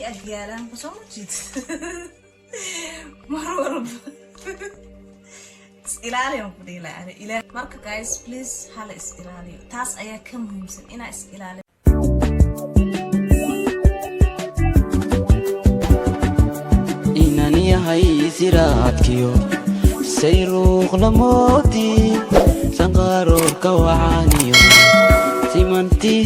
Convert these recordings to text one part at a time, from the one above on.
way agyaalaan, soo ma jeed? Mar walba is ilaaliyan ku dhihi lahaa ilaah. Marka guys, please, hala is ilaaliyo. Taas ayaa ka muhiimsan inaa is ilaaliyo. Inan yahay siraadkiyo sayruuq lamoodi sanqaaroorka wacaaniyo simantii.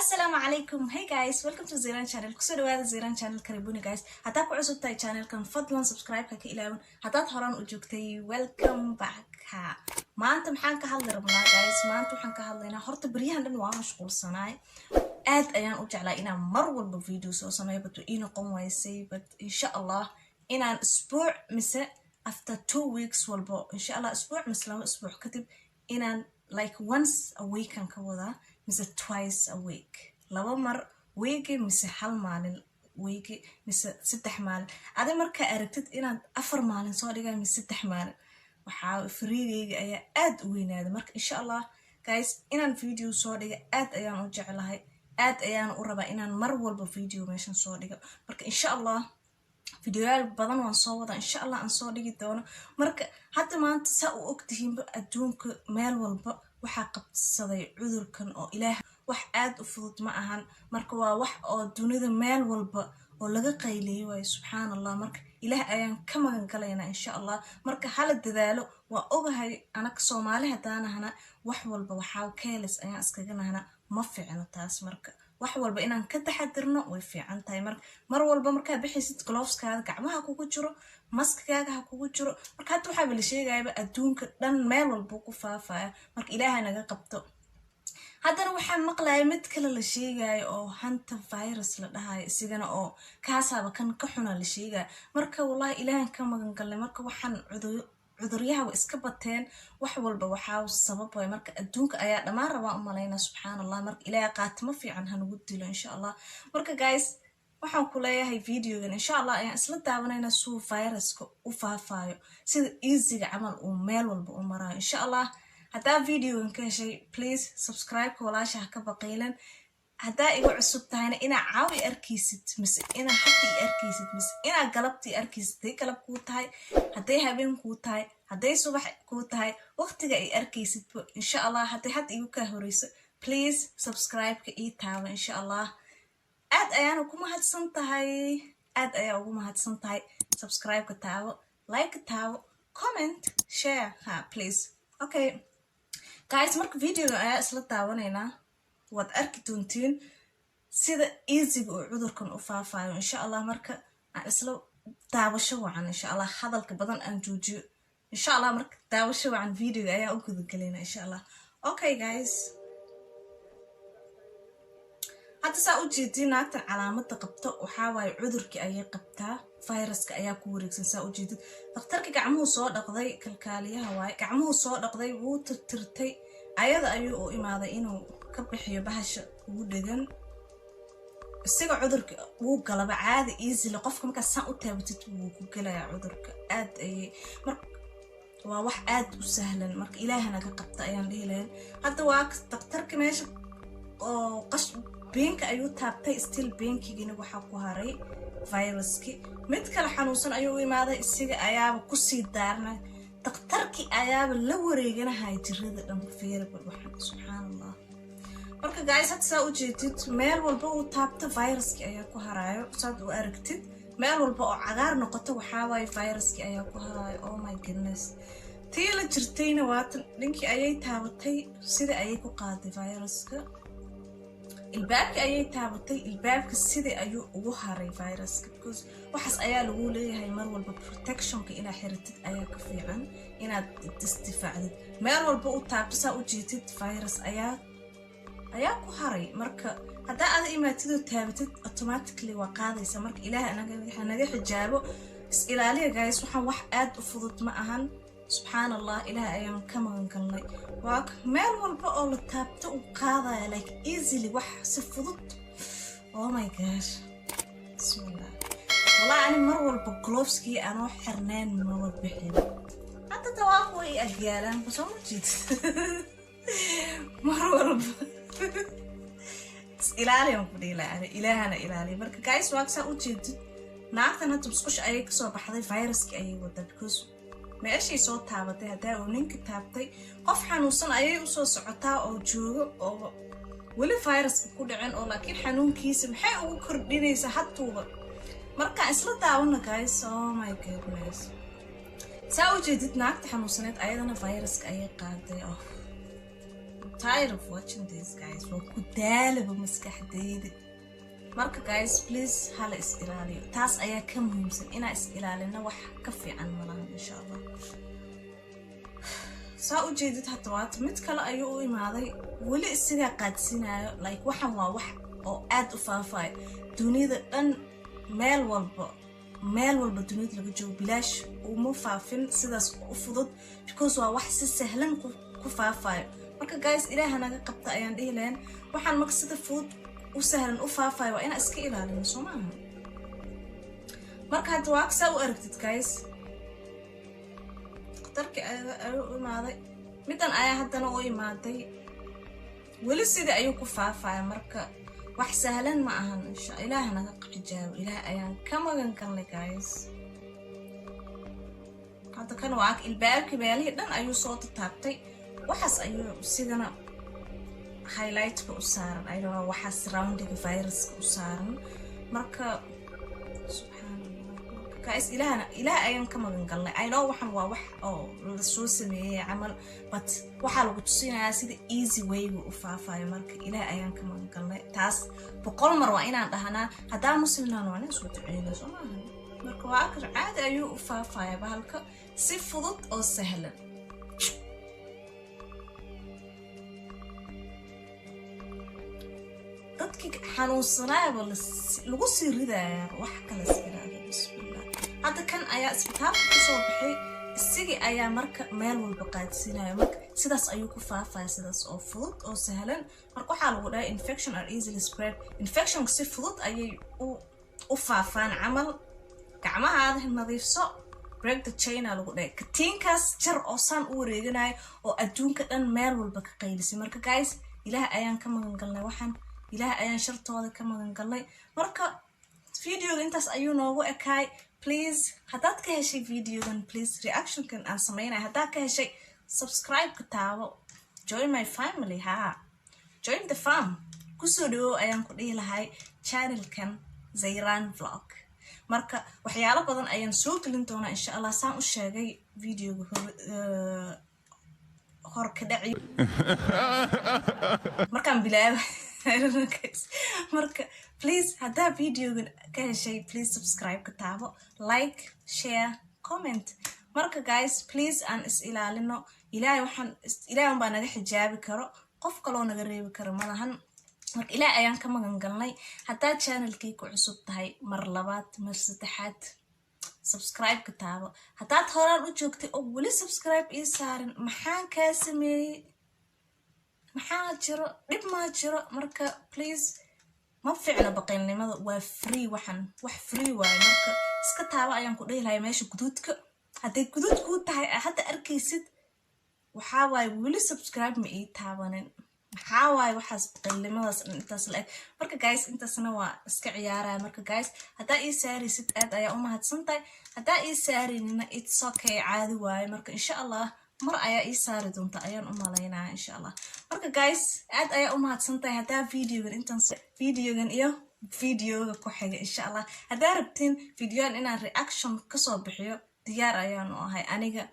Asalaamu calaykum. Hey guys, welcome to Ziran Channel. Kusoo dhawaada Ziran Channel. Karibuni guys. Haddaad ku cusub tahay channelkan, fadlan subscribe-ka ka ilaawan. Haddaad horaan u joogtay, welcome back. Ha, maanta maxaan ka hadli rabnaa guys? Maanta waxaan ka hadlaynaa, horta beryahan dhan waa mashquulsanaay. Aad ayaan u jeclaa inaan mar walba video soo sameeyo, but ii noqon waysay. But insha Allah inaan isbuuc mise after 2 weeks walbo, insha Allah isbuuc mise 2 isbuuc kadib, inaan like once a week aan ka wadaa mise twice a week, 2 mar weegi mise hal maalin weegi mise 3 maalin. Adi markaa aragtid inaad 4 maalin soo dhigay mise 3 maalin, waxaa fariigayga ayaa aad u weynaaday. Marka insha Allah guys, inaan video soo dhiga aad ayaan u jeclahay, aad ayaan u rabaa inaan mar walba video meeshan soo dhigo. Marka insha Allah videoyaal badan waan soo wadaa, insha Allah aan soo dhigi doono. Marka hadda maanta, saa u ogtihiinba, adduunka meel walba waxaa qabsaday cudurkan oo ilaah. Wax aad u fudud ma ahan. Marka waa wax oo dunida meel walba oo laga qayliyey waayo, subxaan Allah. Marka ilaah ayaan ka magan galaynaa insha Allah. Marka hala dadaalo. Waa ogahay anaka Soomaali haddaanahana wax walba waxaa careless ayaan iskaga nahana. Ma fiicno taas. Marka wax walba inaan ka taxadirno way fiican tahay. Marka mar walba markaa bixaysid, gloveskaada gacmaha kugu jiro, maskigaaga ha kugu jiro. Marka hadda waxaaba la sheegayaba adduunka dhan meel walba ku faafaya. Marka ilaaha naga qabto. Haddana waxaa maqlaya mid kale la sheegayo oo hantavirus la dhahayo, isigana oo kaasaaba kan ka xuna la sheegaya. Marka wallahi ilaahan ka magan galnay. Marka waxaan cuduryaha wa iska bateen, wax walba waxaa sabab way. Marka adduunka ayaa dhammaan rabaa u malaynaa, subxaan Allah. Marka Ilaahay qaatimo fiican hanugu dilo insha Allah. Marka guys, waxaan ku leeyahay videogan insha Allah ayaan isla daawanaynaa suu viruska u faafayo, sida easyga camal uu meel walba u marayo insha Allah. Haddaa videogan ka heshay, please subscribe-ka walaasha ha ka baqiilan. Haddaa igu cusub tahayna, inaa caawi arkaysid mise inaa hadda i arkaysid mise inaa galabta i arkaysid, hadday galab kuu tahay, hadday habeen kuu tahay, hadday subax kuu tahay, waqtiga ay arkaysidba insha Allah, hadday hadda igu kaa horeyso, please subscribe-ka ii taaba insha Allah. Aad ayaana ku mahadsan tahay, aad ayaa ugu mahadsan tahay. Subscribe-ka taabo, like taabo, comment, share, ha please. Okay guys, marka videoga ayaa isla daawanaynaa. Waad arki doontiin sida easyga uu cudurkan u faafayo insha Allah. Marka aan isla daawasho wacan insha Allah. Hadalka badan aan joojiyo insha Allah. Marka daawasho wacan, videoga ayaa u gudagelayna insha Allah. Okay guys, hadda saa u jeedin, naagtan calaamada qabto waxaa waaye cudurkii ayay qabtaa, viruska ayaa ku wareegsan. Saa u jeedid, dhakhtarka gacmuhu soo dhaqday, kalkaaliyaha waaye, gacmuhu soo dhaqday, wuu tirtirtay. Ayada ayuu u imaaday inuu ka bixiyo bahasha ugu dhegan. Isaga cudurka wuu galaba caadi, easily. Qofka markaas saan u taabatid wuu ku gelayaa cudurka. Aad ayay mar waa wax aad u sahlan. Marka ilaahana ka qabta ayaan dhihi lahayn. Hadda waa daktarka meesha oo qash beenka ayuu taabtay, still beenkigiina waxaa ku haray viruski. Mid kale xanuunsan ayuu u imaaday, isaga ayaaba kusii daarnay. Daktarkii ayaaba la wareeganahay jirada dhan. Feerba waxan, subxaan Allah. Marka guys, hadda saa u jeedid, meel walba uu taabto viruski ayaa ku haraayo. Saad u aragtid, meel walba oo cagaar noqoto waxaa waaye viruski ayaa ku haraayo. Oh my goodness. Tii la jirtayna waatan, ninkii ayay taabatay, sida ayay ku qaaday viruska. Ilbaabka ayay taabatay, ilbaabka sidii ayuu ugu haray viruska, because waxaas ayaa lagu leeyahay mar walba protectionka inaad xiratid ayaa ka fiican inaad isdifaacdid. Meel walba u taabto, saa u jeetid, virus ayaa ku haray. Marka haddaa aada imaatidoo taabatid, automatically waa qaadaysa. Marka ilaah naga xijaabo. Is ilaaliya guys, waxaan wax aad u fudud ma ahan, subxaan Allah. Ilaah ayaan ka magan galnay. Waa meel walba oo la taabto uu qaadaya, like easily, wax si fudud. Oh my gosh, bismillah. Wallahi ani mar walba gloveskii anoo xirneen maba bixin. Hadda tawaaq way agyaalaan, soo ma jeed? Mar walba is Is ilaaliyan ku dhihi lahaa ani, Ilaahana ilaaliya. Marka guys, waa saa ujeedid, naagtan hadda musqusha ayay kasoo baxday, viruski ayay wadaa, because meeshay soo taabatay haddaa uu ninka taabtay, qof xanuunsan ayay usoo socotaa oo joogo oo weli viruska ku dhicin oo laakiin xanuunkiisa maxay ugu kordhinaysaa hadtuuba? Markaan isla daawano, guys. Oh my goodness, saa u jeedid, naagta xanuunsaneed ayadana viruska ayay qaaday. Oh, I'm tired of watching this, guys. Waa ku daalaba maskaxdayda. Marka guys, please, hala is ilaaliyo. Taas ayaa ka muhiimsan. Inaa is ilaalino wax ka fiican malahan, insha Allah. Saa u jeedid, hadda waata mid kale ayuu u imaaday, weli isagaa qaadsiinayo. Like, waxan waa wax oo aad u faafayo dunida dhan, meel walba, meel walba dunida laga joogo. Bilaash uma faafin sidaas u fudud, because waa wax si sahlan ku faafayo. Marka guys, Ilaaha naga qabta ayaan dhihi lahayn. Waxaan marka sida fudud u sahlan u faafayo waa inaa iska ilaalino, soo maaha? Marka hadda waa saa u aragtid, guys, dhakhtarkii ayuu u imaaday, midan ayaa haddana u imaaday, weli sidii ayuu ku faafaya. Marka wax sahlan ma ahan. Insha Ilaah naga xijaabo, Ilaah ayaan ka magan galnay, guys. Hadda kan waa ilbaabkii, meelihii dhan ayuu soo tataabtay. Waxaas ayuu sidana highlightka u saaran. I don't know waxaas roundiga viruska u saaran. Marka subxaan Allah. Marka guys, Ilaahna, Ilaah ayaan ka magan galnay. I know waxan waa wax oo la soo sameeyey camal, but waxaa lagu tusinayaa sida easy wayga u faafayo. Marka Ilaah ayaan ka magan galnay. Taas 100 mar waa inaan dhahnaa. Haddaa muslimnaan, waa inaan soo duceyna, soo maaha? Marka waa akar caadi ayuu u faafaya bahalka si fudud oo sahlan. Dadkii xanuunsanaayaba lagu sii ridayaa. Wax kale iska bismillah. Hadda kan ayaa isbitaalka kasoo baxay, isigii ayaa marka meel walba qaadsiinaya. Marka sidaas ayuu ku faafaya, sidaas oo fudud oo sahlan. Marka waxaa lagu dhahay infection are easily spread. Infectionka si fudud ayay u faafaan camal. Gacmahaada nadiifso, break the chain aa lagu dhahay. Katiinkaas jar oo saan u wareeganayo oo adduunka dhan meel walba ka qaylisay. Marka guys, Ilaah ayaan ka magan galnay waxaan, Ilaah ayaan shartooda ka magan galnay. Marka videoga intaas ayuu noogu ekaay. Please, haddaad ka heshay videogan, please, reactionkan aan sameynaya haddaad ka heshay, subscribe-ka taabo, join my family, ha join the farm, kusoo dhawow ayaan ku dhihi lahay channelkan Zayran Vlog. Marka waxyaalo badan ayaan soo gelin doonaa, insha Allah. Saan u sheegay videoga hor ka dhaci markaan bilaaba. Marka please, haddaa videogan ka heshay, please subscribe ka taabo, like, share, comment. Marka guys, please, aan is ilaalino. Ilaahay waxaan, Ilaahay unbaa naga xijaabi karo, qof kaloo naga reebi karo malahan. Marka Ilaah ayaan ka magan galnay. Haddaad channelkii ku cusub tahay, mar labaad, mar saddexaad, subscribe ka taabo. Haddaad horaan u joogtay oo weli subscribe ii saarin, maxaan kaa sameeyey? Maxaa jiro? Dhib maa jiro? Marka please, ma fiicna baqaylnimada. Waa free waxan, wax free waaye. Marka iska taabo ayaan ku dhihi lahay meesha guduudka. Hadday guduud kuu tahay aa hadda arkaysid, waxaa waaye weli subscribe ma ii taabanin. Maxaa waaye waxaas baqaylnimadaas intaas la eg? Marka guys, intaasna waa iska ciyaaraya. Marka guys, haddaa ii saaraysid, aad ayaa u mahadsan tahay. Haddaa ii saaraynina, it's okay, caadi waaye. Marka insha Allah mar ayaa ii saari doonta ayaan u malaynaya, insha Allah. Marka guys, aad ayaa u mahadsan tahay. Haddaa videogan intaan, videogan iyo videoga ku xiga, insha Allah, haddaa rabtiin videogan inaan reaction kasoo bixiyo, diyaar ayaan u ahay aniga.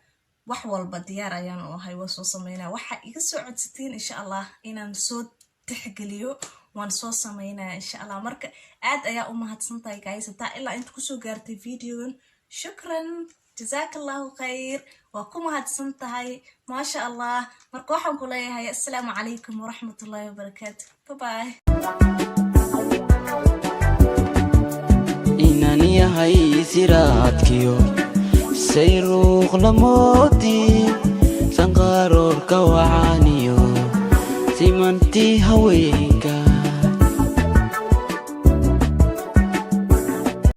Wax walba diyaar ayaan u ahay, waa soo sameynaya. Waxaa iga soo codsatiin, insha Allah, inaan soo tixgeliyo, waan soo sameynaya, insha Allah. Marka aad ayaa u mahadsan tahay, guys, hataa ilaa inta kusoo gaartay videogan. Shukran, jazaaka Allahu khayr, waa ku mahadsan tahay, maasha Allah. Marka waxaan ku leeyahay assalaamu calaykum waraxmatullahi wabarakaatu. Bye bye. Inan yahay siraadkiyo sayruuq lamoodii, sanqaaroorka wacaaniyo simantii haweenkiyo.